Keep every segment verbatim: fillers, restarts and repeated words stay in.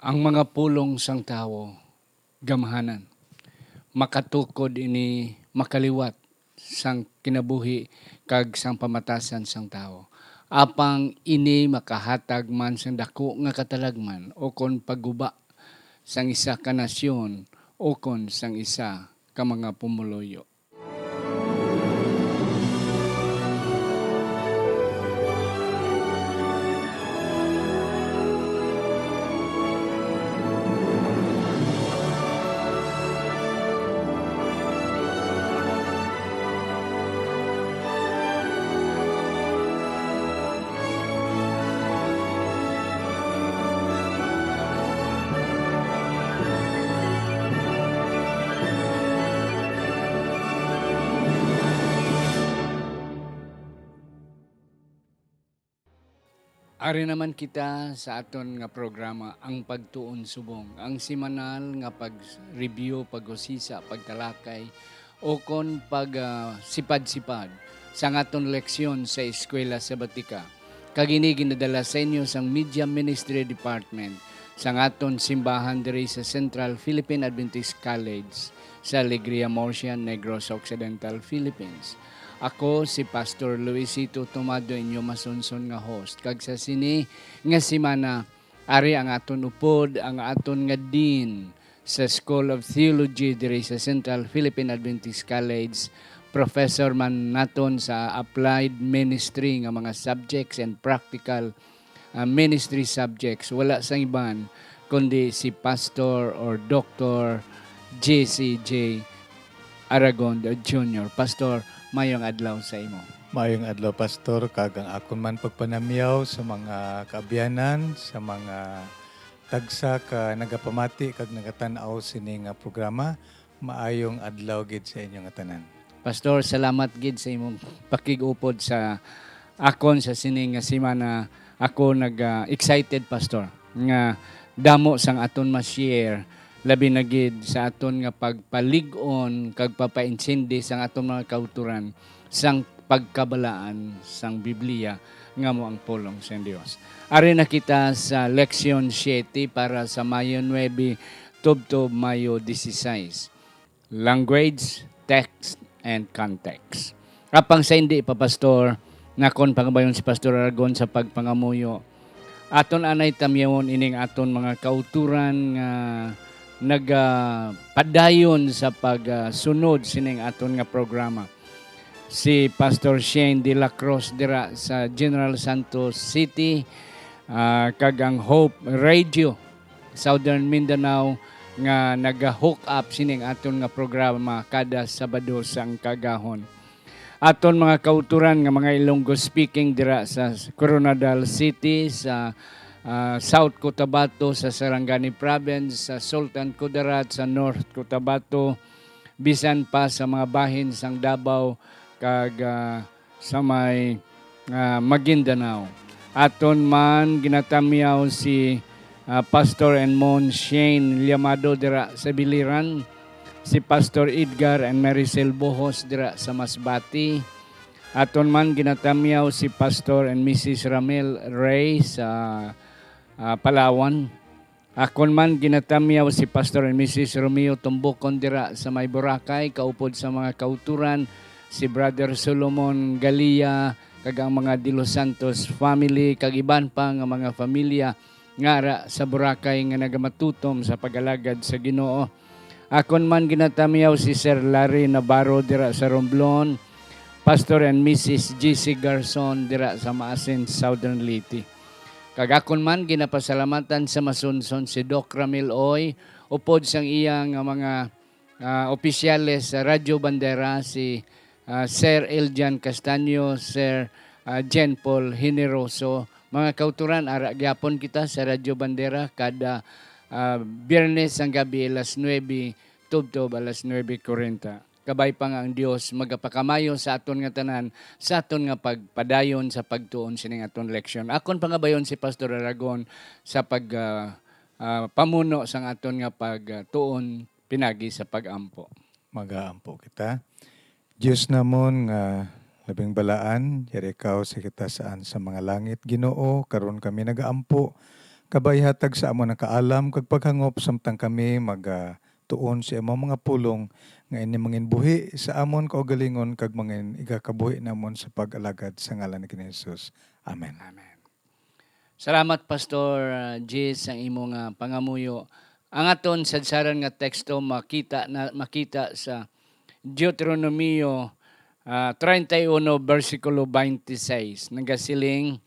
Ang mga pulong sang tawo gamhanan. Makatukod ini makaliwat sang kinabuhi kag sang pamatasan sang tawo. Apang ini makahatag man sang daku nga katalagman ukon pagguba sang isa ka nasyon ukon sang isa ka mga pumuluyo. Ari naman kita sa aton nga programa, Ang Pagtuon Subong, ang semanal nga pag-review, pag-usisa, pagtalakay, ukon pag, ah, sipad-sipad sang aton leksyon sa Eskwela Sabatika. Kag ini ginadala sa inyo sang Media Ministry Department sang aton simbahan diri sa Central Philippine Adventist College sa Alegria Murcia, Negros Occidental, Philippines. Ako si Pastor Luisito Tomado, inyo masunson nga host. Kag sa sini nga semana, ari ang aton upod, ang aton nga dean sa School of Theology diri sa Central Philippine Adventist College, professor man naton sa applied ministry nga mga subjects and practical, ah, ministry subjects. Wala sang iban kundi si Pastor or Doctor J C J Aragon Junior. Pastor, mayong adlaw sa imo. Mayong adlaw, Pastor, kag ang akon man pagpanamyaw sa mga kaabyanan, sa mga tagsa ka nagapamati kag nagatan-aw sini nga programa. Maayong adlaw gid sa inyo nga tanan. Pastor, salamat gid sa imong pakig-upod sa akon sa sini nga semana. Ako nag, ah, excited, Pastor, nga damo sang aton ma-share, labi na gid sa aton nga pagpalig-on kag papaintindi sang aton mga kauturan sang pagkabalaan sang Biblia nga amo ang pulong sang Dios. Ari na kita sa Leksyon siete para sa Mayo nuebe tubtob Mayo dieciséis. Language, text, and context. Apang sa hindi pa, Pastor, nakon pangabayon si Pastor Aragon sa pagpangamuyo, aton anay tamyawon ining aton mga kauturan nga nagapadayon sa pagsunod sining aton nga programa. Si Pastor Shane de la Cruz dira sa General Santos City, ah, kag ang Hope Radio Southern Mindanao nga naga-hook up sining aton nga programa kada Sabado sang kaagahon. Aton mga kauturan nga mga Ilonggo speaking dira sa Koronadal City, sa, ah, South Cotabato, sa Sarangani Province, sa Sultan Kudarat, sa North Cotabato, bisan pa sa mga bahin sang Davao kag, ah, sa may, ah, Maguindanao. Aton man ginatamyaw si, ah, Pastor and Mon Shane Llamado dira sa Biliran, si Pastor Edgar and Maricel Bohos dira sa Masbate. Aton man ginatamyaw si Pastor and Missus Ramel Rey sa, ah, Palawan. Akon man ginatamyaw si Pastor and Missus Romeo Tumbukon dira sa may Boracay, kaupod sa mga kauturan, si Brother Solomon Galia, kag ang mga De Los Santos family, kag iban pa nga mga familia nga ara sa Boracay nga nagamatutom sa pag-alagad sa Ginoo. Akon man ginatamyaw si Sir Larry Navarro dira sa Romblon, Pastor and Missus G C Garzon dira sa Maasin, Southern Leyte. Kag akon man ginapasalamatan sa masunson si Doc Ramil Oy, upod sang iya nga mga, ah, opisyales sa Radyo Bandera, si, ah, Sir Eljan Castaño, Sir, ah, Jen Paul Generoso. Mga kauturan, ara gyapon kita sa Radyo Bandera kada, ah, Biyernes sang gabi alas nuebe tubtob alas nuebe kuwarenta. Kabay pa nga ang Dios magapakamaayo sa aton nga tanan, sa aton nga pagpadayon sa pagtuon sining aton leksyon. Akon pangabayon si Pastor Aragon sa pag, ah, ah, pamuno sang aton nga pagtuon pinagi sa pag-ampo. Mag-aampo kita. Dios namon nga labing balaan, yari ikaw sa kitaas-an sa mga langit, Ginoo. Karon kami nagaampo Kabay hatag sa amon ang kaalam kag paghangop samtang kami magatuon sa imong mga pulong nga ini mangin buhi sa amon kaugalingon kag mangin igakabuhi namon sa pag-alagad sa ngalan ni Ginoong Jesus. Amen. Amen. Salamat, Pastor, uh, Jis, ang imong, uh, pangamuyo. Ang aton sadsaran nga teksto makita na, makita sa Deuteronomio, ah, treinta y uno, bersikulo twenty-six. Nagasiling,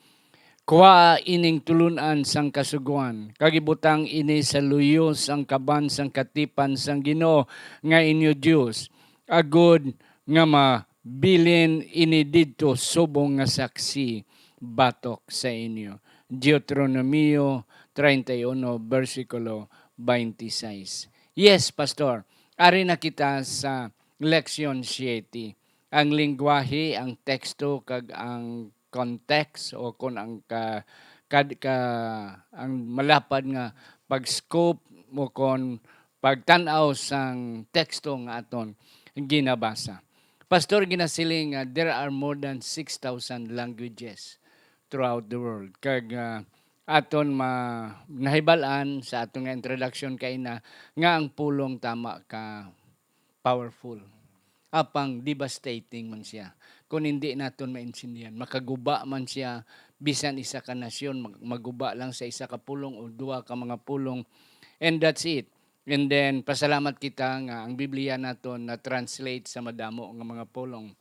"Kuhaa ining tulun-an sang Kasugoan, kag ibutang ini sa luyo sang kaban sang katipan sang Ginoo nga inyo Dios, agod nga mabilin ini didto subong nga saksi batok sa inyo." Deuteronomio treinta y uno, bersikulo twenty-six. Yes, Pastor. Ari na kita sa Leksyon siete. Ang lengguwahe, ang teksto, kag ang context, o kon ang ka-, kad-, ka-, ang malapad nga pag-scope, o kon pagtan-aw sang teksto nga aton ginabasa. Pastor, ginasiling nga there are more than six thousand languages throughout the world. Kag, ah, aton ma-, nahibal-an sa aton nga introduction kaina nga ang pulong tama ka powerful. Apang devastating man siya. Kung hindi naton maintindihan, makaguba man siya, bisan isa ka nasyon, mag-, maguba lang sa isa ka pulong o duha ka mga pulong. And that's it. And then, pasalamat kita nga ang Biblia naton na-translate sa madamo nga mga pulong.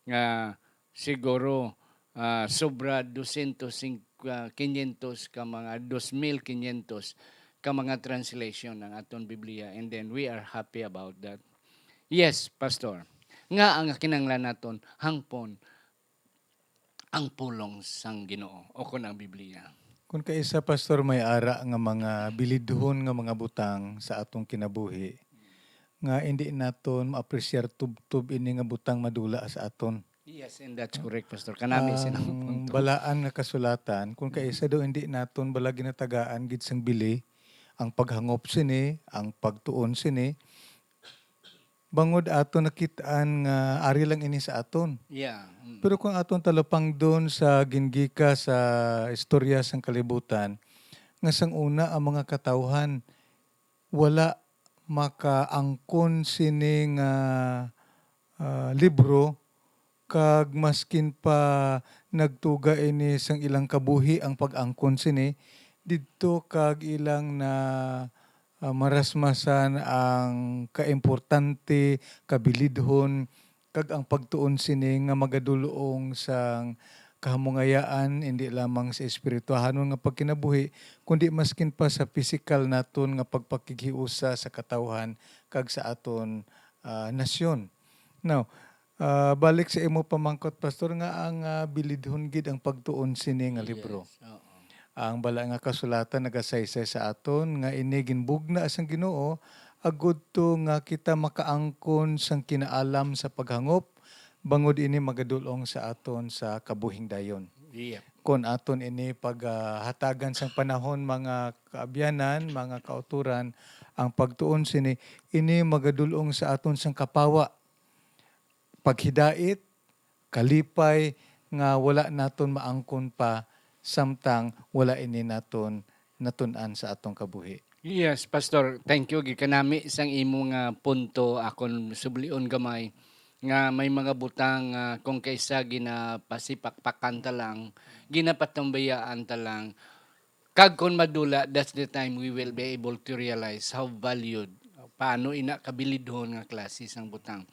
Nga siguro, ah, sobra dosyentos sing-, ah, quinientos ka mga, dos mil quinientos ka mga translation ang aton Biblia, and then we are happy about that. Yes, Pastor. Nga ang kinahanglan naton hangpon ang pulong sang Ginoo o kon ang Biblia. Kung kaisa, Pastor, may ara nga mga bilidhon nga mga butang sa atong kinabuhi nga indi naton ma-appreciate tubtob ini nga butang madula sa aton. Yes, and that's correct, Pastor. Kanami sila ang Ang punto. Balaan nga kasulatan, kung kaisa daw hindi naton bala ginatagaan gid sang bili, ang paghangop sini, ang pagtuon sini, bangod aton nakit-an nga ari lang ini sa aton. Yeah. Mm. Pero kung aton talupangdon sa gingika sa istorya sang kalibutan, nga sang una ang mga katawhan wala makaangkon sini nga, ah, libro, kag maskin pa nagtuga ini sang ilang kabuhi ang pag-angkon sini, didto kag ilang na, ah, marasmasan ang kaimportante, kabilidhon, kag ang pagtuon sini nga magadul-ong sang kahamungayaan, indi lamang sa espirituhanon nga pagkinabuhi, kundi maskin pa sa pisikal naton nga pagpakighiusa sa katawhan kag sa aton, ah, nasyon. Now, ah, balik sa imo pamangkot, Pastor, nga ang, ah, bilidhon gid ang pagtuon sini nga libro. Yes, oo. Ang bala nga kasulatan nagasaysay sa aton nga ini ginbugna sang Ginoo agud to nga kita makaangkon sang kinaalam sa paghangop, bangod ini magadul-ong sa aton sa kabuhing dayon. Yep. Kon aton ini pag, ah, hatagan sang panahon, mga kaabyanan, mga kautoran, ang pagtuon sini, ini magadul-ong sa aton sang kapawa, paghidait, kalipay nga wala naton maangkon pa samtang wala ini naton natun-an sa atong kabuhi. Yes, Pastor. Thank you. Gikanami sang imo nga punto, akon sublion gamay, nga may mga butang nga kung kaisa ginapasipakpakan ta lang, ginapatumbayaan ta lang, kag kon madula, that's the time we will be able to realize how valued, paano ina kabilidhon nga klase sang butang.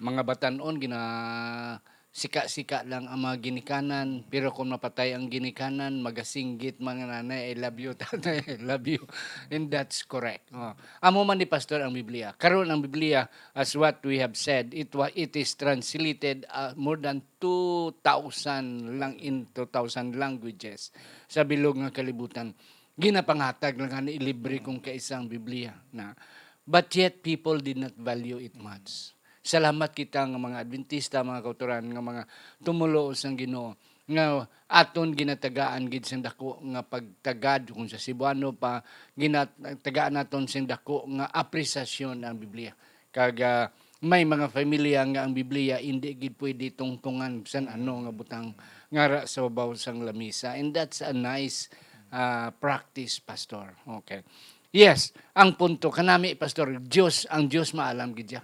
Mga batan-on, gina-, sika-sika lang ang mga ginikanan, pero kung mapatay ang ginikanan, magasinggit mga nanay, "I love you, tatay, I love you." And that's correct. Oh. Amo man ni Pastor ang Biblia. Karon ang Biblia, as what we have said, it wa-, it is translated, uh, more than two thousand lang in two thousand languages sa bilog nga kalibutan. Ginapanghatag lang ani libre kung kaisa ang Biblia na. But yet, people did not value it much. Salamat kita nga mga Adventista, mga kautoran, nga mga tumulo sang Ginoo, nga aton ginatagaan gid sing dako nga pagtagad, kung sa Cebuano pa, ginatagaan naton sing dako nga apresasyon ang Biblia. Kag, ah, may mga familia nga ang Biblia indi gid pwede tungtungan bisan ano nga butang nga ara sa babaw sang lamisa. And that's a nice, ah, practice, Pastor. Okay. Yes, ang punto kanami, Pastor, Dios, ang Dios maalam gid siya.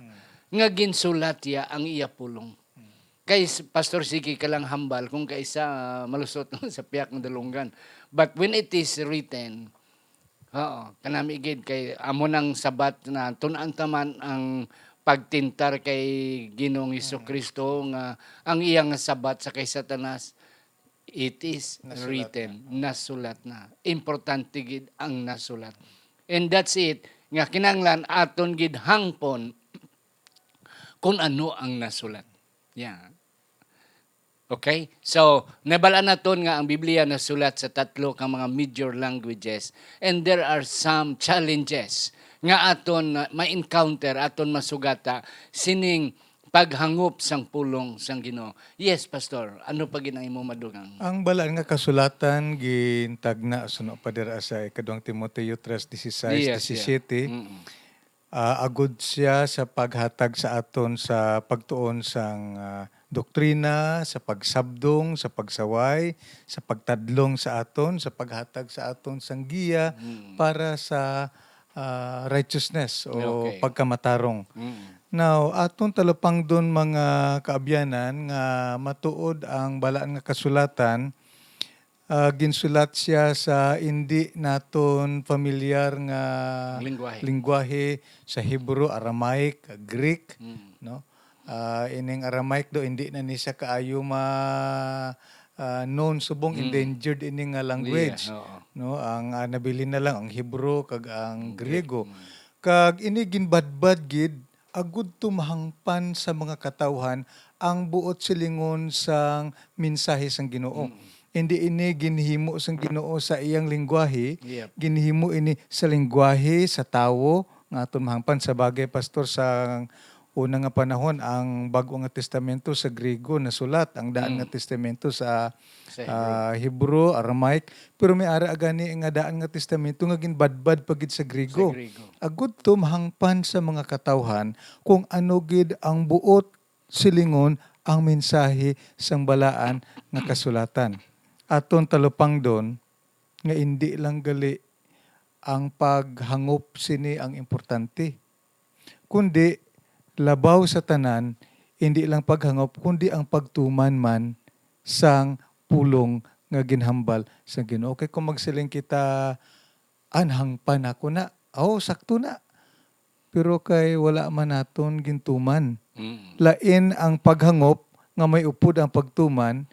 Nga ginsulat iya ang iya pulong. Kay s-, Pastor, sige ka lang hambal kung kaisa, ah, malusot sa piyak nga dalunggan. But when it is written, oo, kanami gid kay amo nang sabat na tun-an ta man ang pagtintar kay Ginoong Hesus Kristo nga ang iya nga sabat sa kay Satanas, it is Nasulat written, na. Nasulat na. Importante gid ang nasulat. And that's it, nga kinahanglan aton gid hangpon kung ano ang nasulat. Yeah. Okay? So, nabal-an naton nga ang Biblia nasulat sa tatlo ka mga major languages, and there are some challenges nga aton ma-encounter, aton masugata sining paghangop sang pulong sang Ginoo. Yes, Pastor, ano pa gid ang imo madugang? Ang Balaan nga Kasulatan gintagna suno pa dira sa ikaduhang Timoteo tres dieciséis, Yes, yeah. diecisiete. Mm-mm. Ah, agud siya sa paghatag sa aton sa pagtuon sang, ah, doktrina, sa pagsabdong, sa pagsaway, sa pagtadlong sa aton, sa paghatag sa aton sang giya Mm. para sa, ah, righteousness o Okay. pagkamatarong. Mm. Now, aton talupangdon, mga kaabyanan, nga matuod ang Balaan nga Kasulatan, ah, ginsulat siya sa indi naton familiar nga Lingwahe. lingwahe, sa Hebrew, Aramaic, Greek, Mm. no? Ah, ining Aramaic do, hindi na ni siya kaayo ma-, ah, known, subong Mm. endangered ini nga language, Yeah, oo. no? Ang, ah, nabilin na lang ang Hebrew kag ang Ang Griego. Greek, mm. Kag ini ginbadbad gid agud to mahangpan sa mga katawhan ang buot silingon sang mensahe sang Ginoo. Mm. Hindi ini ginhimo sang Ginoo sa iyang lingwahe, Yep. ginhimo ini sa lingwahe sa tawo nga aton mahangpan. Sa bagay, Pastor, sa una nga panahon, ang Bag-o nga Testamento sa Griego nasulat, ang Daan Mm. nga Testamento sa, Sa Hebrew. ah, Hebrew, Aramaic. Pero may ara gani nga Daan nga Testamento nga ginbadbad pa gid sa Griego. Sa Griego. Agud to mahangpan sa mga katawhan kung ano gid ang buot silingon ang mensahe sang Balaan nga Kasulatan. Aton talupangdon nga indi lang gali ang paghangop sini ang importante, kundi labaw sa tanan, indi lang paghangop, kundi ang pagtuman man sang pulong nga ginhambal sang Ginoo. Kay kung magsiling kita, "An, hangpan ako na." Oh, sakto na. Pero kay wala man naton gintuman. Mm. Lain ang paghangop nga may upod ang pagtuman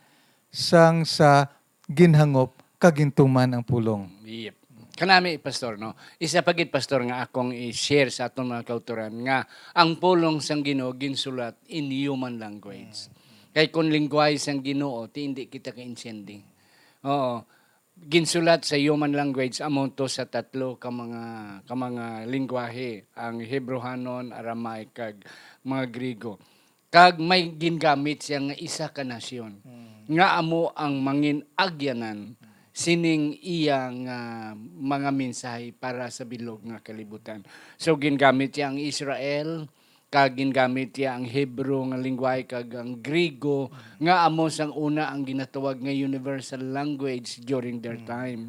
sang sa ginhangop kag gintuman ang pulong. Yep. Kanami, Pastor, no? Isa pa gid, Pastor, nga akong i-share sa aton mga kautoran nga ang pulong sang Ginoo ginsulat in human language. Mm. Kay kung lingwahe sang Ginoo, ti hindi kita kaintindi. Oo. Ginsulat sa human language, amo to sa tatlo ka mga, ka mga lingwahe, ang Hebrehanon, Aramaic, kag mga Griego. Kag may gingamit siya nga isa ka nasyon, Mm. nga amo ang mangin-agyanan Mm. sining iya nga mga mensahe para sa bilog nga kalibutan. So, gingamit siya ang Israel, kag gingamit niya ang Hebrew nga lingwahe kag ang Griego, Mm. nga amo sang una ang ginatawag nga universal language during their Mm. time.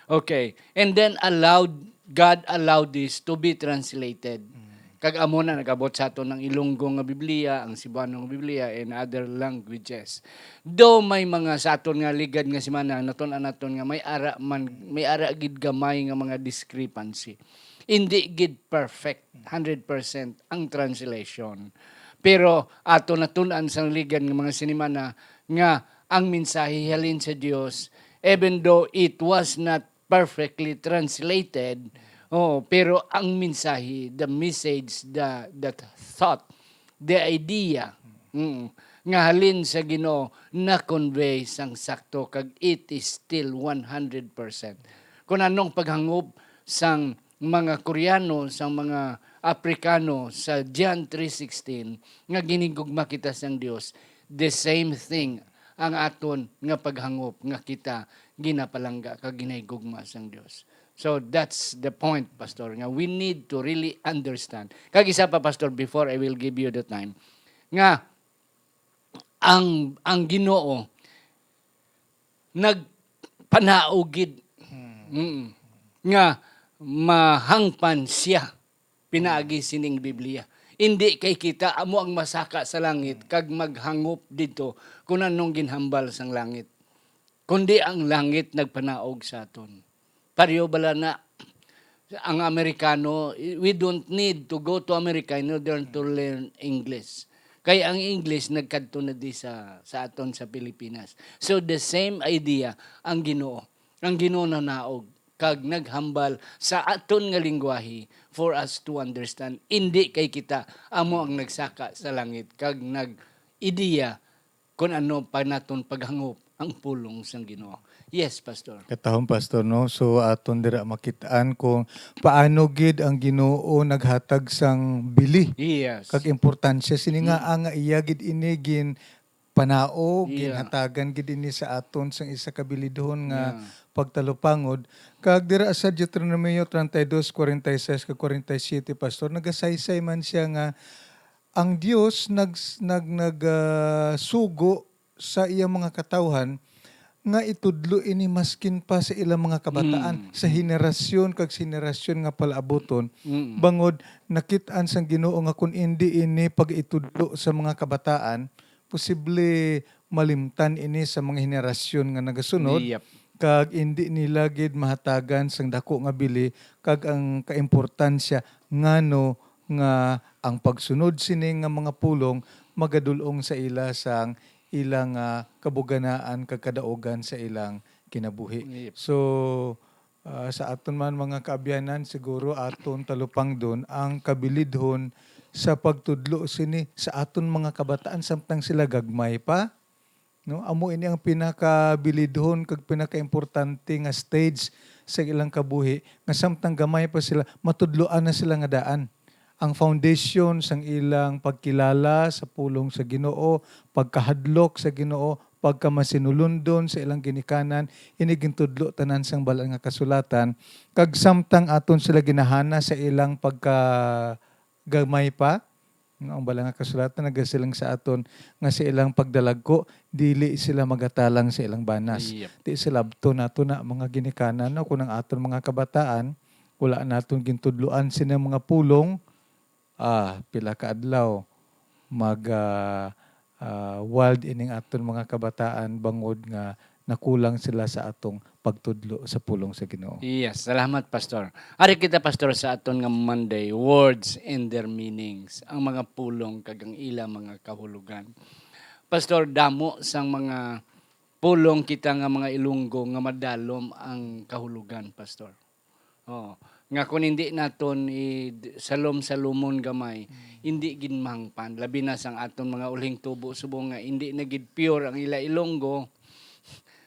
Okay. And then allowed, God allowed this to be translated. Mm. Kag amo na nag-abot sa aton ang Ilonggo nga Biblia, ang Cebuano nga Biblia, and other languages. Though may mga sa aton nga ligad nga semana, natun-an naton nga may ara man, may ara gid gamay nga mga discrepancy. Hindi gid perfect, hundred percent ang translation. Pero ato natun-an sang ligad nga mga sinimana nga ang mensahe halin sa Dios, even though it was not perfectly translated, oh, pero ang mensahe, the message, the, the thought, the idea, mm, nga halin sa Ginoo na-convey sang sakto, kag it is still one hundred percent. Kung anong paghangop sang mga Koreano, sang mga Aprikano sa John three sixteen, nga ginhigugma kita sang Dios, the same thing ang aton nga paghangop nga kita ginapalangga kag ginahigugma sang Dios. So that's the point, Pastor, nga we need to really understand. Kag isa pa, Pastor, before I will give you the time, nga ang, ang Ginoo nagpanaog gid. Hmm. Mm. Nga mahangpan siya pinaagi sining Biblia. Indi kay kita amo ang masaka sa langit kag maghangop didto kun anong ginhambal sang langit, kundi ang langit nagpanaog sa aton. Pareho bala na ang Amerikano, we don't need to go to America in order to learn English. Kay ang English nagkadto na di sa, sa aton sa Pilipinas. So the same idea ang Ginoo. Ang Ginoo nanaog kag naghambal sa aton nga lingwahe for us to understand. Indi kay kita amo ang nagsaka sa langit kag nag-ideya kon ano pa naton paghangop ang pulong sang Ginoo. Yes, Pastor. Katahom, Pastor, no? So, aton dira makit-an kung paano gid ang Ginoo naghatag sang bili Yes. kag importansya sini nga Mm. ang iya gid ini gin panaog, Yeah. ginhatagan gid ini sa aton sang isa ka bilidhon nga Yeah. pagtalupangod. Kag dira sa Deuteronomio treinta y dos, cuarenta y seis kag cuarenta y siete, Pastor, nagasaysay man siya nga ang Dios nag-, nag-, nag-, ah, sugo sa iyang mga katawhan nga itudlo ini maskin pa sa ilang mga kabataan, Mm. sa henerasyon kag sa henerasyon nga palaabuton, Mm. bangod nakit-an sang Ginoo nga kun indi ini pag-itudlo sa mga kabataan, posible malimtan ini sa mga henerasyon nga nagasunod, Yep. kag indi nila gid mahatagan sang dako nga bili kag ang kaimportansya ngano nga ang pagsunod sini nga mga pulong magadul-ong sa ila sang ilang, ah, kabuganaan kag kadaugan sa ilang kinabuhi. Yep. So, ah, sa aton man mga kaabyanan, siguro aton talupangdon ang kabilidhon sa pagtudlo sini sa aton mga kabataan samtang sila gagmay pa. No, amo ini ang pinakabilidhon kag pinakaimportante nga stage sa ilang kabuhi, nga samtang gamay pa sila, matudloan na sila nga daan. Ang foundation sang ilang pagkilala sa pulong sa Ginoo, pagkahadlok sa Ginoo, pagkamasinulundon sa ilang ginikanan, ini gintudlo tanan sang Balaan nga Kasulatan, kag samtang aton sila ginahana sa ilang pagkagamay pa, nga ang Balaan nga Kasulatan nagasiling sa aton nga sa ilang pagdalagko, dili sila magatalang sa ilang banas. Yep. Di sila abto nato na mga ginikanan, no? Kung ang aton mga kabataan, wala naton gintudloan sini mga pulong, ah, pila ka adlaw, mag, ah, ah, wild ining aton mga kabataan bangod nga nakulang sila sa atong pagtudlo sa pulong sa Ginoo. Yes, salamat, Pastor. Ari kita, Pastor, sa aton nga Monday, words and their meanings, ang mga pulong kag ang ila mga kahulugan. Pastor, damo sang mga pulong kita nga mga Ilonggo nga madalom ang kahulugan, Pastor. Oo. Nga kung hindi naton i-, salom-salomon gamay, Mm. hindi gid mahangpan. Labi na sang aton mga ulhing tubo subong nga hindi na gid pure ang ila Ilonggo,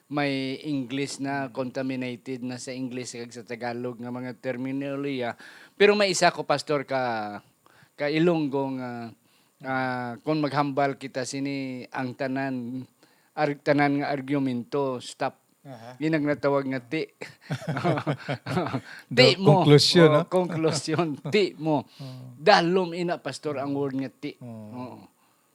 may English na, Mm. contaminated na sa English kag sa Tagalog nga mga terminolohiya. Pero may isa ko, Pastor, ka, ka Ilonggo nga, ah, kung maghambal kita sini, ang tanan, ar-, tanan nga argumento, stop. Aha. Yun ang natawag nga ti. Ti Do-, mo. Konklusyon, Oh, no? Konklusyon. Ti mo. Oh. Dalom ina, Pastor, ang word nga ti. Oh. Oo.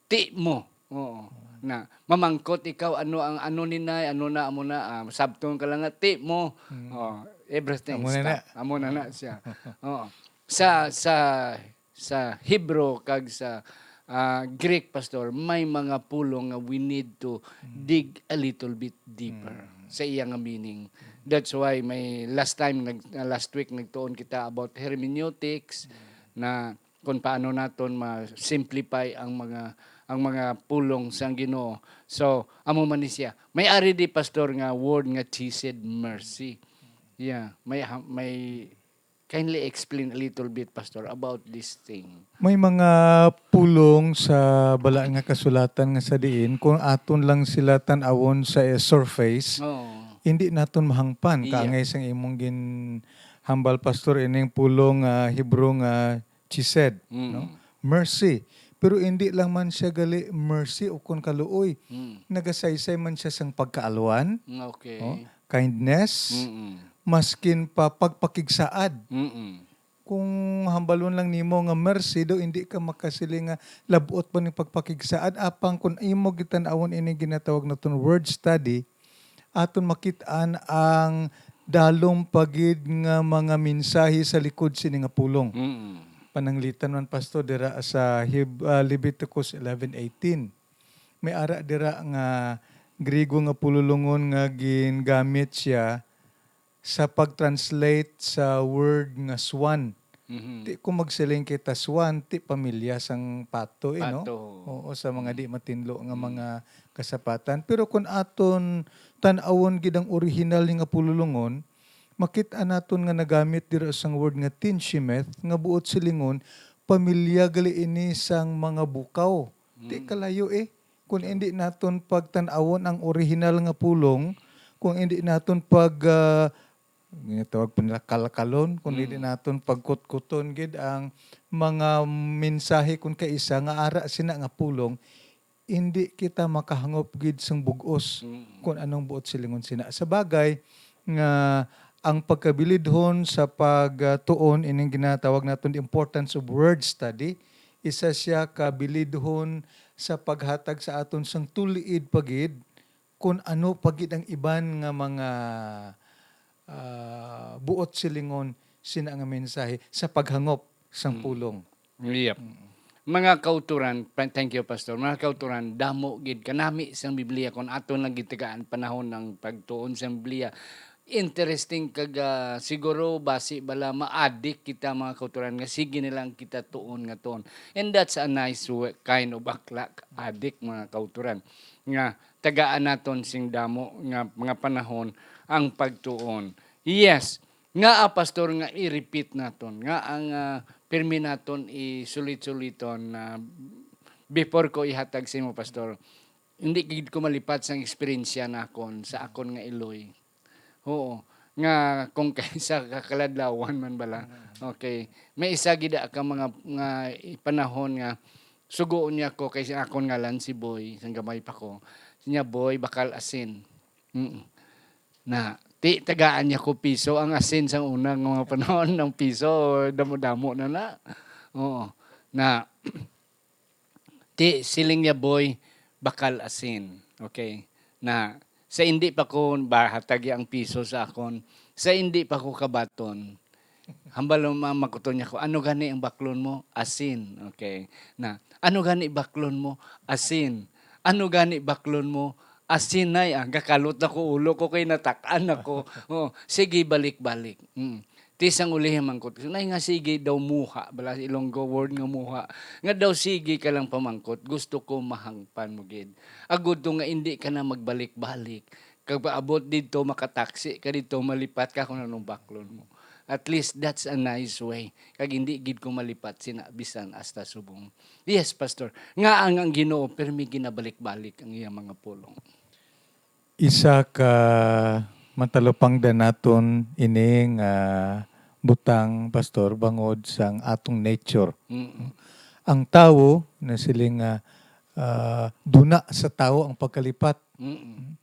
Ti mo. Oo. Na, mamangkot ikaw, ano ang, ano ni nay, ano na, amo na, ah, sabton ka lang nga, ti mo. Mm. Oh, everything Amo na stop. na. Amo na na siya. Oo. Sa, sa sa Hebrew kag sa, ah, Greek, Pastor, may mga pulong nga we need to Mm. dig a little bit deeper Mm. sa iya nga meaning. That's why may last time, nag-, uh, last week, nagtuon kita about hermeneutics Mm. na kung paano naton ma-simplify ang mga, ang mga pulong sang Ginoo. So, amo man ni siya. May ari di, Pastor, nga word nga chesed mercy. Yeah, may ha-, may Kindly explain a little bit, Pastor, about this thing. May mga pulong sa Balaan nga Kasulatan nga sa diin, kung aton lang sila tan-awon sa, eh, surface, Oo. hindi naton mahangpan. Iya. Kaangay sang imong ginhambal, Pastor, ining pulong, ah, Hebrew nga chesed, Mm. no? Mercy. Pero hindi lang man siya gali mercy o kon kaluoy. Mm. Nagasaysay man siya sang pagkaalwan, Mm, okay. oh, kindness, Mm-mm. maskin pa pagpakigsaad. Mm-mm. Kung hambalon lang nimo nga mercy daw, hindi ka makasiling nga lab-ot pa ning pagpakigsaad. Apang kung imo gitan-awon ini ginatawag naton word study, aton makit-an ang Dalom pa gid nga mga mensahe sa likod sini nga pulong. Mm. Pananglitan man, Pastor, dira sa Heb-, ah, Leviticus eleven eighteen. May ara dira nga Griego nga pululongon nga gingamit siya sa pag-translate sa word nga swan. Mhm. Di ko magsiling kita swan, ti pamilya sang pato, eh, no? Pato. Oo, sa mga di matinlo nga Mm. mga kasapatan. Pero kung aton tan-awon gid ang orihinal nga pululongon, makit-a naton nga nagamit dira sang word nga tinshimeth, nga buot silingon, pamilya gali ini sang mga bukaw. Di Mm. kalayo, eh. Kung hindi naton pagtan-awon ang orihinal nga pulong, kung hindi naton pag, ah, ginatawag pa nila kalkalon, kung hindi Mm. naton pagkutkuton gid ang mga mensahe kung kaisa nga ara sina nga pulong, hindi kita makahangop gid sang bug-os Mm. kung anong buot silingon sina. Sa bagay nga ang pagkabilidhon sa pagtuon, ining ginatawag naton the importance of word study, isa siya ka bilidhon sa paghatag sa aton sang tuliid pa gid kung ano pa gid ang iban nga mga, ah, buot silingon sina nga mensahe sa paghangop sang Mm. pulong. Yep. Mga kauturan, pa- thank you, Pastor. Mga kauturan, damo gid kanami sang Biblia kung aton lang gitagaan panahon ng pagtuon sang Biblia. Interesting kag, ah, siguro basi bala maadik kita, mga kauturan, nga sige na lang kita tuon nga tuon. And that's a nice wa- kind of akhlak, adik, mga kauturan, nga tagaan naton sing damo nga mga panahon ang pagtuon. Yes, nga, ah, Pastor, nga i-repeat naton nga ang, ah, pirmi naton isulit-suliton na before ko ihatag sa imo, Pastor. Hindi gid ko malipat sang eksperyensya nakon sa akon nga iloy. Oo. Nga kung kaisa ka kaladlawan man bala. Okay. May isa gid ka mga, nga panahon nga sugoon niya ko kay sa akon ngalan si Boy, sang gamay pa ko. Siya, "Boy, bakal asin." Mm. Na, ti tagaan niya ko piso. Ang asin sang una nga mga panahon ng piso, damo-damo na na. Oo. Na, ti siling niya, "Boy, bakal asin." Okay. Na, sa hindi pa ko bahatag ang piso sa akon, sa hindi pa ko kabaton, hambal mo, makuton niya ko, "Ano gani ang baklon mo?" "Asin." Okay. Na, "Ano gani baklon mo?" "Asin." "Ano gani baklon mo?" "Asin, Nay." Ah, gakalot na ko ulo ko kay natak-an ako. Oh, sige, balik-balik. Mm. Ti sang ulihi mangkot, "Nay, nga sige daw muha," bala sa Ilonggo word nga muha. Nga daw, "Sige ka lang pamangkot, gusto ko mahangpan mo gid. Agud to nga indi ka na magbalik-balik. Kag paabot didto, makataksi ka didto, malipat ka kung anong baklon mo." At least that's a nice way. Kag hindi gid ko malipat sina bisan hasta subong. Yes, Pastor. Nga ang, ang Ginoo permi ginabalik-balik ang iyang mga pulong. Isa ka matalupangdan naton ini nga butang, Pastor, bangod sang atong nature. Mm. Ang tawo, nasiling nga, ah, duna sa tawo ang pagkalipat. Mm.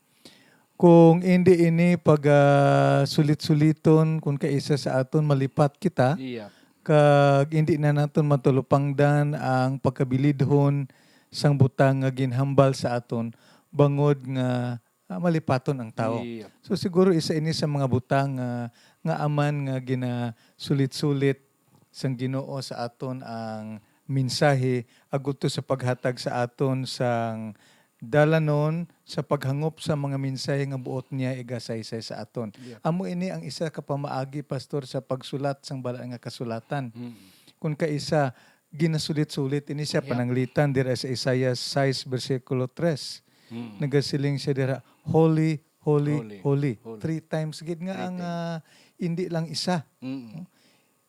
Kung hindi ini pag, ah, sulit-suliton, kung kaisa sa aton malipat kita, Iya. kag hindi na naton matalupangdan ang pagkabilidhon sang butang nga ginhambal sa aton, bangod nga, ah, malipaton ang tawo. Iya. So, siguro isa ini sa mga butang nga, nga aman nga ginasulit-sulit sang Ginoo sa aton ang mensahe, agud to sa paghatag sa aton sang dalanon sa paghangop sa mga mensahe nga buot niya igasaysay sa aton. Yep. Amo ini ang isa ka pamaagi, Pastor, sa pagsulat sang Balaan nga Kasulatan. Mm. Kung kaisa, ginasulit-sulit ini siya, Yep. pananglitan dira sa Isaiah sais, bersikulo tres. Mm. Nagasiling siya dira, "Holy, holy, Holy, holy." holy. Three times gid nga Three ang, times. ah, hindi lang isa. Mm.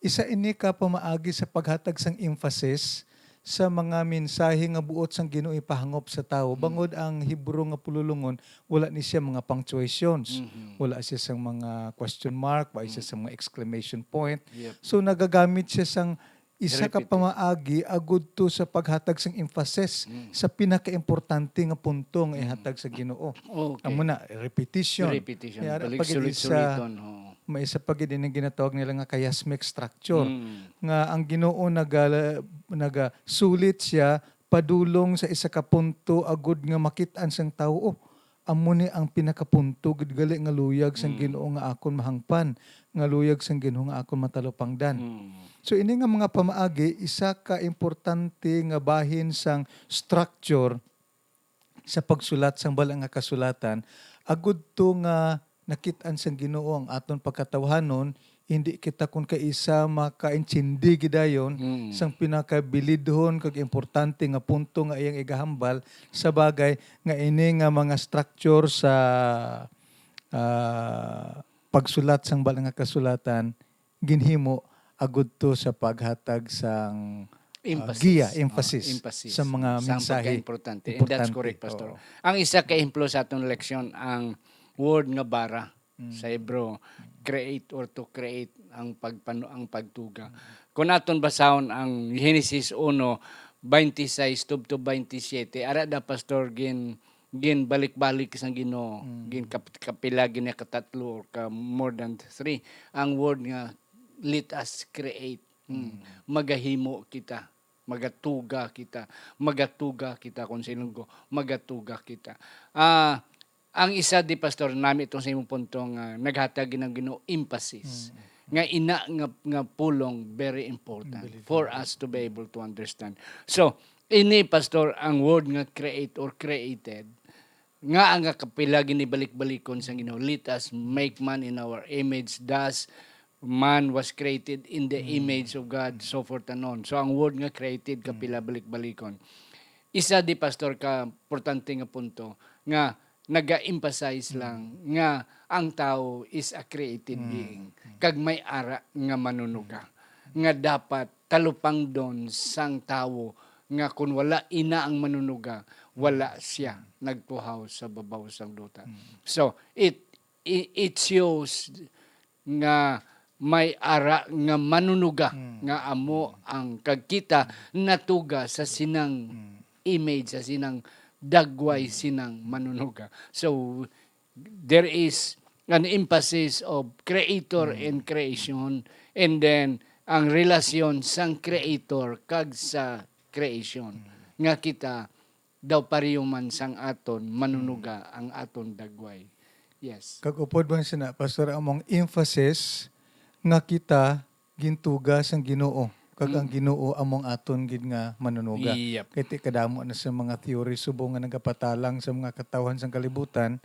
Isa ini ka pamaagi sa paghatag sang emphasis sa mga mensahe nga buot sang Ginoo ipahangop sa tawo. Mm. Bangod ang Hebrew nga pululungon, wala ni siya mga punctuations. Mhm. Wala siya sang mga question mark, wala siya Mm. sang mga exclamation point. Yep. So, nagagamit siya sang isa ka Repetition. pamaagi agud to sa paghatag sang emphasis Mm. sa pinakaimportante nga punto nga Mm. ihatag sa Ginoo. Okay. Amo na, repetition. Repetition. Yara Balik pa gid isa, sulit-suliton. Oo. may isa pa gid ini ginatawag nila nga chiasmic structure. Mm. Nga ang Ginoo naga-, nagasulit siya padulong sa isa ka punto agud nga makit-an sang tawo. Oh, Amo ni ang pinakapunto gid gali nga luyag sang Mm. Ginoo nga akon mahangpan, nga luyag sang Ginoo nga akon matalupangdan. Mm. So, ini nga mga pamaagi, isa ka importante nga bahin sang structure sa pagsulat sang Bal-an nga Kasulatan, agud to nga nakit-an sang Ginoo ang aton pagkatawhanon, hindi kita kon kaisa makaintindi gidayon Mm. sang pinakabilidhon kag importante nga punto nga iyang igahambal, sa bagay nga ini nga mga structure sa, ah, pagsulat sang Bal-an nga Kasulatan ginhimo agud to sa paghatag sang, ah, Emphasis. Giya, Ah, emphasis emphasis. Sa mga Sa mensahe pagkaimportante. And that's importante. Correct, Pastor. Oo. Ang isa ka ehemplo sa aton leksyon, ang word nga bara Mm. sa Hebreo, create or to create, ang pagpano-, ang pagtuga. Mm. Kung aton basahon ang Genesis uno, twenty-six tubtob twenty-siyete, ara da, Pastor, gin-, ginbalik-balik sang Ginoo, Mm. gin kap-, kapila gid niya katatlo or ka more than three, ang word nga, "Let us create." Mm. Mm. Magahimo kita. Magatuga kita. Magatuga kita, kung sa Ilonggo, magatuga kita. Ah, ang isa di, Pastor, nami itong sa imong punto nga naghatag gid ang Ginoo emphasis. Mm. Nga ina nga, nga pulong, very important Very for important. Us to be able to understand. So, ini, Pastor, ang word nga create or created, nga ang kapila ginibalik-balikon sang Ginoo, "Let us make man in our image." Thus, man was created in the Mm. image of God, so forth and on. So, ang word nga created, Mm. kapila balik-balikon. Isa di, Pastor, ka importante nga punto nga naga-emphasize Mm. lang nga ang tawo is a created Mm. being, Mm. kag may ara nga manunuga, Mm. nga dapat talupangdon sang tawo, nga kun wala ina ang manunuga, wala siya nagpuhaw sa babaw sang duta. Mm. So, it, it, it shows nga may ara nga manunuga Mm. nga amo ang kag kita natuga sa sinang Mm. image, sa sinang dagway, Mm. sinang manunuga. So, there is an emphasis of creator Mm. and creation, and then ang relasyon sang creator kag sa creation, Mm. nga kita daw pareho man sang aton manunuga Mm. ang aton dagway. Yes. Kag upod man sina, Pastor, among emphasis nga kita gintuga sang Ginoo, kag ang Mm. Ginoo among aton gid nga manunuga. Yep. Kay ti kadamo na sa mga theory subong nga nagapatalang sa mga katawhan sang kalibutan,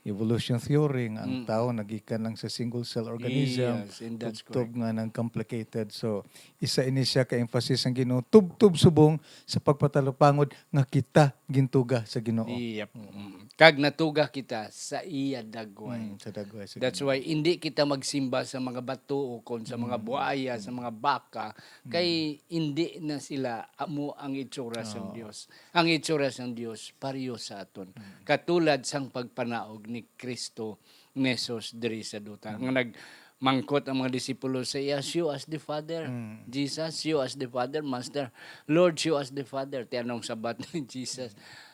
evolution theory, nga ang Mm. tawo nagikan lang sa single cell organism, Yes, and that's tubtob correct. Nga nang complicated. So, isa ini siya ka emphasis sang Ginoo, tubtob subong sa pagpatalupangod nga kita gintuga sa Ginoo. Yep. Mm. Mm. Kag natuga kita sa iya dagway. Mm, sa dagway sa That's Ginoo. Why hindi kita magsimba sa mga bato o kon sa mga Mm. buaya, sa Mm. mga baka, kay Mm. hindi na sila amo ang itsura sang Oo. Dios. Ang itsura sang Dios pareho sa aton. Mm. Katulad sang pagpanaog ni Kristo ni Jesus diri sa duta. Mm. Nga nagmangkot ang mga disipulo sa iya, "Show us the Father." Mm. "Jesus, show us the Father, Master. Lord, show us the Father." Ti anong sabat ni Jesus? Mm.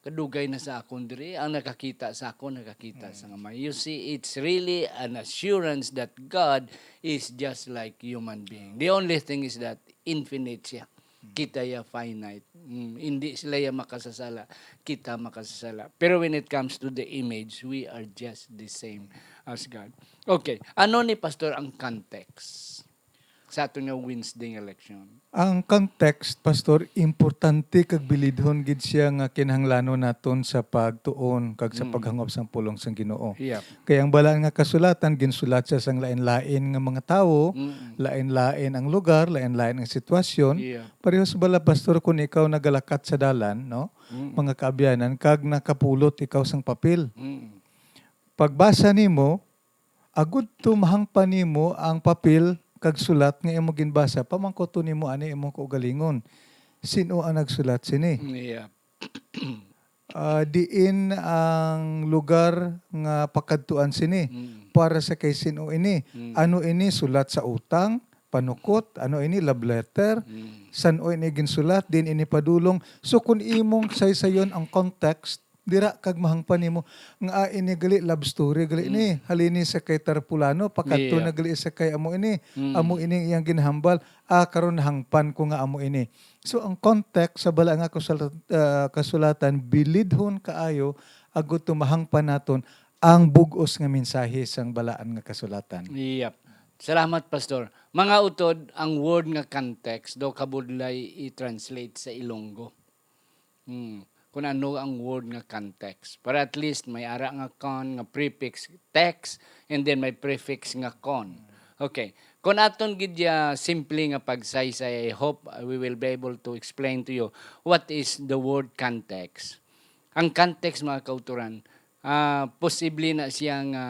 "Kadugay na sa akon diri, ang nakakita sa akon, nakakita Mm. sa Amay." You see, it's really an assurance that God is just like human being. The only thing is that infinite siya. Mm. Kita ya finite. Mm, hindi sila ya makasasala. Kita makasasala. Pero when it comes to the image, we are just the same as God. Okay. Ano ni, Pastor, ang context sa aton nga Wednesday nga leksyon? Ang context, Pastor, importante kag bilidhon gid siya nga kinahanglanon naton sa pagtuon kag sa Mm. paghangop sang pulong sang Ginoo. Yeah. Kay ang Balaan nga Kasulatan, ginsulat siya sang lain-lain nga mga tawo, Mm. lain-lain ang lugar, lain-lain ang sitwasyon. Yeah. Parehas bala, Pastor, kung ikaw nagalakat sa dalan, no? Mm. Mga kaabyanan, kag nakapulot ikaw sang papel. Mm. Pagbasa nimo, agud to mahangpan nimo ang papel kag sulat nga imo ginbasa, pamangkuton nimo ani imong kaugalingon, "Sin-o ang nagsulat sini?" Mm, yeah. Ah, diin ang lugar nga pakadtuan sini? Mm. Para sa kay sin-o ini? Mm. Ano ini, sulat sa utang, panukot? Ano ini, love letter? Mm. San-o ini ginsulat? Diin ini padulong? So, kung imong saysayon ang context, dira kag mahangpan nimo nga, ah, ini gali love story gali Mm. ni. Halin ni sa kay Tarpulano, pakadto Yeah. na gali sa kay amo ini. Mm. Amo ini ang iyang ginhambal. Ah, karon nahangpan ko nga amo ini. So, ang context sa Balaan nga Kasula-, ah, Kasulatan, bilidhon kaayo agud to mahangpan naton ang bug-os nga mensahe sang Balaan nga Kasulatan. Yep. Salamat, Pastor. Mga utod, ang word nga context daw kabudlay i-translate sa Ilonggo. Hmm. Kung ano ang word nga context. Para at least may ara nga con, nga prefix, text, and then may prefix nga con. Okay. Kung aton gid ya simple nga pagsaysay, I hope uh, we will be able to explain to you what is the word context. Ang context, mga kauturan, ah, posible na siya nga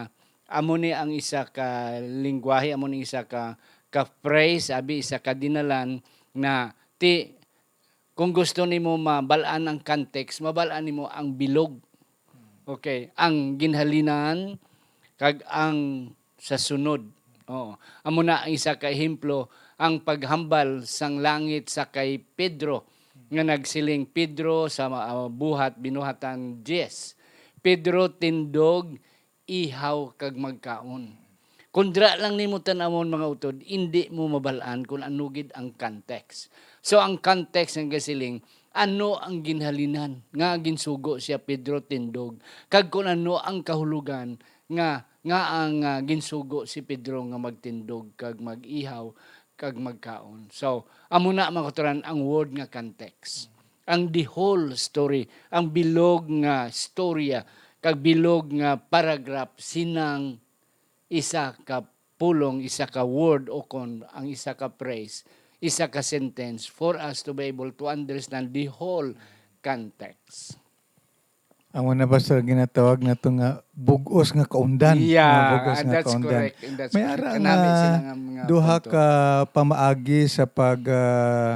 amo ni ang isa ka lingwahe, amo ni isa ka, ka phrase, abi isa ka dinalan na ti kung gusto nimo mabal-an ang context, mabal-an nimo ang bilog. Okay, ang ginhalinan kag ang sa sunod. Oo. Amo na ang isa ka ehemplo, ang paghambal sang langit sa kay Pedro nga nagsiling, Pedro sa ah, buhat binuhatan diyes, Pedro tindog, ihaw kag magkaon. Kung dira lang nimo tan-awon, mga utod, indi mo mabal-an kung ano gid ang context. So ang context nga gasiling, ano ang ginhalinan nga ginsugo siya Pedro tindog, kag kung ano ang kahulogan nga nga ang ah, ginsugo si Pedro nga magtindog kag mag-ihaw kag magkaon. So amo na, mga kauturan, ang word nga context. Ang the whole story, ang bilog nga storya kag bilog nga paragraph sinang isa ka pulong, isa ka word, o kon ang isa ka phrase, isa ka sentence for us to be able to understand the whole context. Amo na, Pastor, ginatawag nato nga bug-os nga kaundan. Yeah, Nga bug-os and nga that's kaundan. correct. And that's May correct. ara Kanami nga sila nga mga duha punto. ka pamaagi sa pag ah,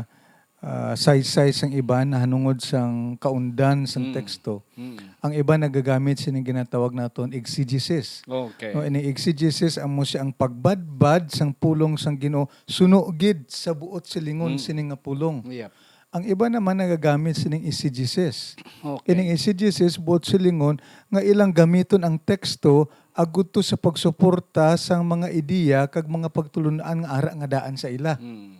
ah, saysay sang iban nahanungod sang kaundan sang Mm. teksto. Mm. Ang iban nagagamit sini ginatawag naton exegesis. Okay. No, ini exegesis amo siya ang pagbadbad sang pulong sang Ginoo suno gid sa buot silingon Mm. sini nga pulong. Yep. Ang iban naman nagagamit sining eisegesis. Okay. Ining eisegesis buot silingon nga ilang gamiton ang teksto agud to sa pagsuporta sang mga ideya kag mga pagtulon-an nga ara nga daan sa ila. Mm.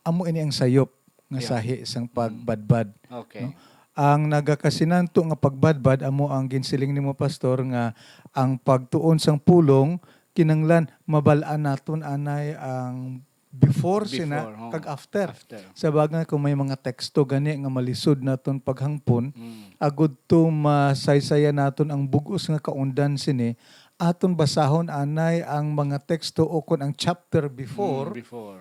Amo ini ang sayop nga Yeah. sahi sang Mm. pagbadbad. Okay. No? Ang nagakasinanto nga pagbadbad amo ang ginsiling nimo, Pastor, nga ang pagtuon sang pulong kinanglan mabal-an naton anay ang before sina Before, oh. kag after. After. Sa bagay, kung may mga teksto gani nga malisod naton paghangpon, Mm. agud to masaysayan naton ang bug-os nga kaundan sini, aton basahon anay ang mga teksto o kon ang chapter before Mm, before.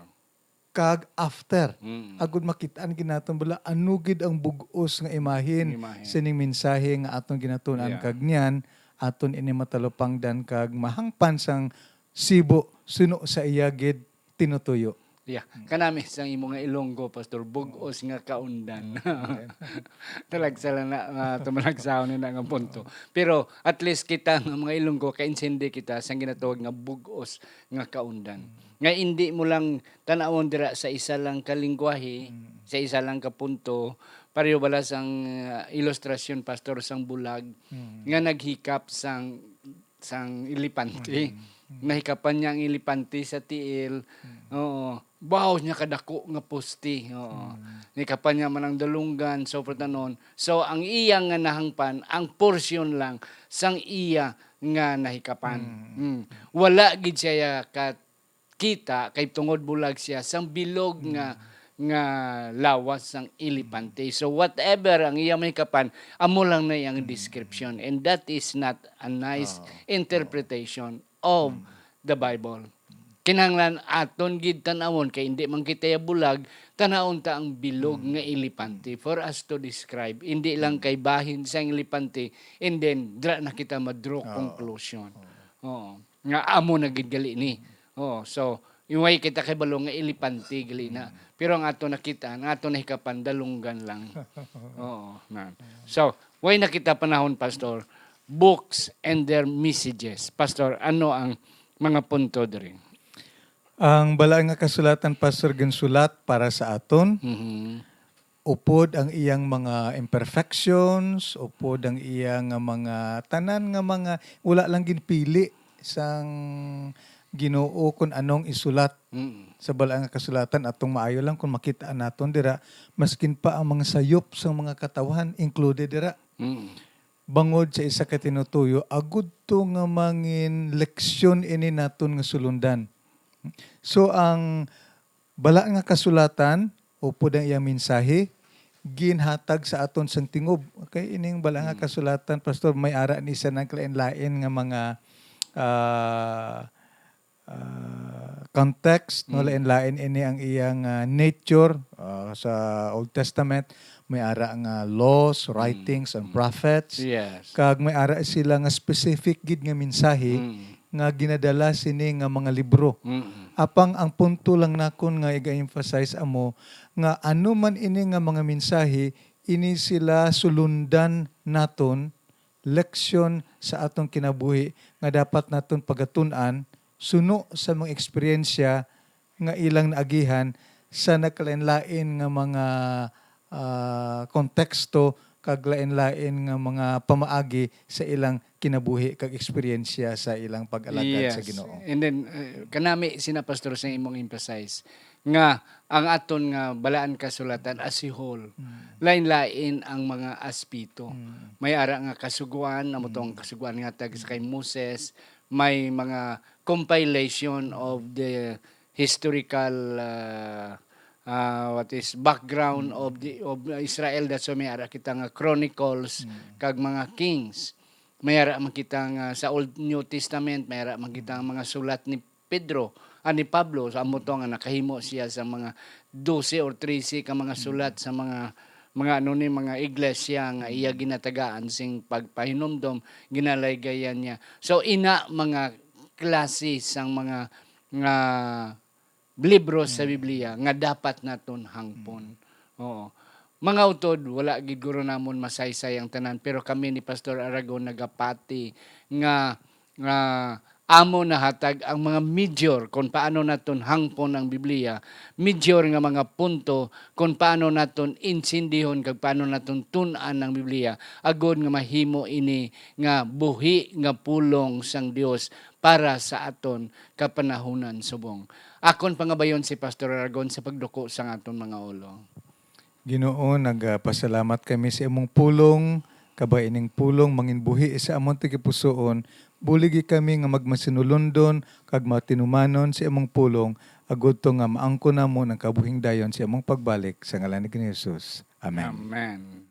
kag after. Mm. Agud makit-an gid naton bala ano gid ang bug-os nga imahin Ang imahe. sining mensahe nga aton ginatun-an Yeah. kag niyan aton ini matalupangdan kag mahangpan sang sibo suno sa iya gid tinutuyo. Yeah. Kanami sang imo nga Ilonggo, Pastor, bug-os nga kaundan. Talagsa lang na, uh, tumalagsaon na nga punto. Pero at least kita nga mga Ilonggo, kaintindi kita sa ginatawag nga bug-os nga kaundan. Nga indi mo lang tan-awon dira sa isa lang ka lingwahe, Mm. sa isa lang ka punto, pareho bala sang uh, ilustrasyon, Pastor, sang bulag Mm. nga naghikap sang sang elepante. Mm. Nahikapan niya ang elepante sa tiil. Mm. Oo. Baos niya kadako nga poste. Oo. Mm. Nahikapan niya man ang dalunggan, so forth and on. So, ang iya nga nahangpan, ang portion lang sang iya nga nahikapan. Mm. Mm. Wala gid siya ka kita kay tungod bulag siya sang bilog nga nga lawas sang elepante. So whatever ang iya mahikapan, amo lang na iyang description. And that is not a nice Oo. interpretation of the Bible. Kinahanglan aton gid tan-awon kay hindi man kita ya bulag, tan-awon ta ang bilog nga elepante for us to describe. Hindi lang kay bahin sang elepante and then dra na kita ma-draw Oo. conclusion. Oo. Nga amo na gid gali ni. Oo, so, way kita kay balo nga elepante gali na. Pero ang ato nakita, ang ato nahikapan, dalunggan lang. Oo, na. So, way na kita panahon, Pastor, books and their messages. Pastor, ano ang mga punto diri? Ang bala nga kasulatan, Pastor, ginsulat para sa aton. Mhm. Upod ang iyang mga imperfections, upod ang iyang nga mga tanan nga mga wala lang ginpili sang Ginoo kon anong isulat Mm. sa Bal-an nga Kasulatan. Atong maayo lang kon makit-an naton dira, maskin pa ang mga sayop sang mga katawhan included dira. Mm. bangod sa isa ka tinutuyo, agud to nga mangin leksyon ini naton nga sulundan. So, ang bala nga kasulatan, upod ang iyang mensahe, ginhatag sa aton sang tingob. Okay, ining bala nga Mm. kasulatan, Pastor, may ara ni sa naglain-lain nga mga, ah, ah, context, no? Mm. Lain-lain ini ang iyang, ah, nature, ah, sa Old Testament, may ara nga laws, Mm. writings, and Mm. prophets. Yes. Kag may ara sila nga specific gid nga mensahe Mm. nga ginadala sini nga mga libro. Mm. Apang ang punto lang nakon nga iga-emphasize amo nga ano man ini nga mga mensahe, ini sila sulundan naton, leksyon sa aton kinabuhi nga dapat naton pagatun-an, suno sa mga eksperyensya nga ilang naagihan sa nagkalain-lain nga mga, ah, konteksto kag lain-lain nga mga pamaagi sa ilang kinabuhi kag eksperyensya sa ilang pag-alagad sa Yes. Ginoo. And then, uh, kanami sina, Pastor, sa imong emphasize nga ang aton nga balaan kasulatan as a whole, Mm. lain-lain ang mga aspeto. Mm. May ara nga kasugoan, amo tong Mm. kasugoan nga tag sa kay Moses, may mga compilation of the historical, uh, uh, what is, background Mm. of the, of Israel. That's why may ara kita nga chronicles Mm. kag mga kings. May ara man kita nga sa Old, New Testament, may ara man kita nga mga sulat ni Pedro, ah, ni Pablo, sa amo to nga nakahimo siya sa mga dose or trese ka mga Mm. sulat sa mga, mga ano ni, mga iglesia nga iya Mm. ginatagaan sing pagpahinumdom, ginalaygayan niya. So, ina mga klase sang mga, nga libro sa Mm. Biblia nga dapat naton hangpon. Mm. Oo. Mga utod, wala gid guro namon masaysay ang tanan, pero kami ni Pastor Aragon nagapati nga, nga amo nahatag ang mga major kung paano naton hangpon ang Biblia, major nga mga punto kung paano naton insindihon kag paano naton tun-an ang Biblia, agod nga mahimo ini nga buhi nga pulong sang Dios para sa aton kapanahunan subong. Akon pangabayon si Pastor Aragon sa pagduko sang aton mga ulo. Ginoo, nagapasalamat kami sa imong pulong, kag ining pulong manginbuhi sa amon tagipusoon. Buligi kami nga magmasinulundon kag matinumanon sa imong pulong, agud to nga maangkon namon ang kabuhing dayon sa imong pagbalik. Sa ngalan ni Jesus. Amen. Amen.